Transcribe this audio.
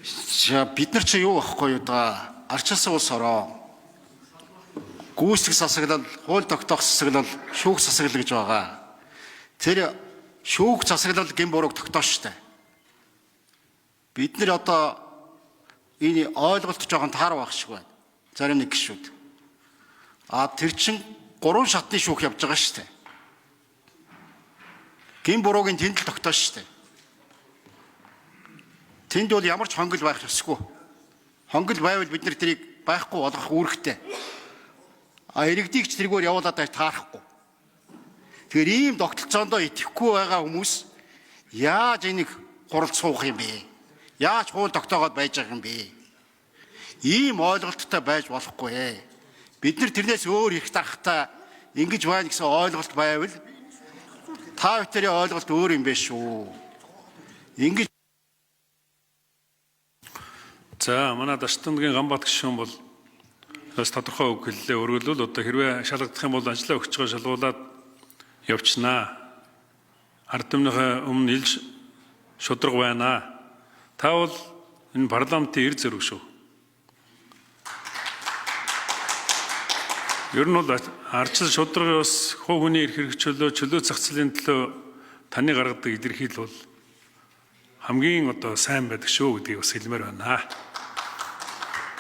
За, бид нар чи юу байхгүй юу да? Арчилсан улс ороо. Гүйцэтгэх засаглал, хууль тогтоох засаглал, шүүх засаглал гэж байгаа. Тэр шүүх засаглал гэм бурууг тогтоош штэ. Бид нар одоо энэ ойлголт жоохон таарах байх шиг байна. Зарим нэг гишүүд. А тэр чин гурван шатны шүүх явж байгаа штэ. Гэм бурууг нь тэнд л тогтоош штэ. Тэнд бол ямар ч хонгил байх ёсгүй. Хонгил байвал бид нар тэрийг байхгүй болгох үүрэгтэй. А иргэдийг ч тэргээр явуулаад байж таарахгүй. Тэгэхээр ийм тогтолцоондоо итгэхгүй байгаа хүмүүс яаж энийг хуралд суух юм бэ? Яаж хууль тогтоогоод байж байгаа юм бэ? Ийм ойлголттой байж болохгүй. Бид нар тэрнээс өөр эрх дарахтай ингэж байна гэсэн ойлголт байвал та бүхний ойлголт өөр юм биш шүү. Ингэж За, манай Даштангийн Ганбат гишүүн бол бас тодорхой үг хэллээ. Өөрөлдвөл одоо хэрвээ шалгагдах юм бол ажлаа өгч байгаа шалгуулад явчихнаа. Ард түмнийхээ өмнө илж шударга байна. Та бол энэ парламентын эр зөрөг шүү. Ер нь бол ардчил шударгын ус хувь хүний эрх хэрэг чөлөө, чөлөө зах зээлийн төлөө таны гаргадаг илэрхийлэл бол хамгийн одоо сайн байдаг шүү гэдгийг бас хэлмээр байна.